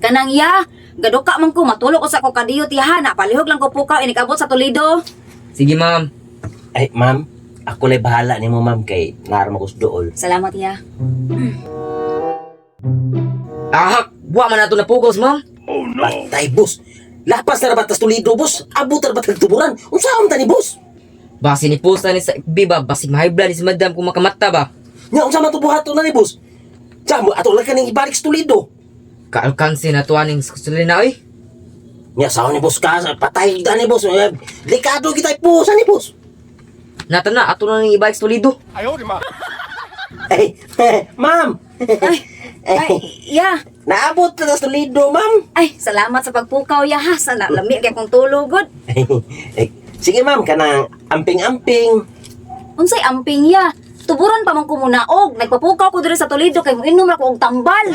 Kanang ya, gaduka man ko matulog usa ko kadiyot ya na palihog lang ko pukaw inikabot sa Toledo. Sige, ma'am. Ay, ma'am, ako lay bahala nimo, ma'am, kay naara ko sa dool. Salamat ya. Ahak, wa man nato napugos, ma'am. Patay, boss. Lapas na rabat tas Toledo, boss. Abot na rabat tuburan. Unsa ta ni, boss? Basi ni post na ni sa FB ba, basig mahibla ni si madam kung makamata ba. Nya unsa man to buhaton na ni, boss? Sa mo ato lang kaning ibalik sa Toledo. Kaalkansi na tuwaning sulina oy. Nya sa ni boss ka, patay da ni boss. Eh, delikado kita po sa ni boss. Nata na, ato na ning ibalik sa Toledo. Ay, ma'am. Ay, ay, ya. Naabot na tas Toledo, ma'am. Ay, salamat sa pagpukaw ya ha. Sana lami kay kong tulog gud. Eh, sige ma'am, kanang amping-amping. Unsay amping ya? Tuburan pa man ko munaog. Nagpapukaw ko diri sa Toledo kay moinom ra ko og tambal.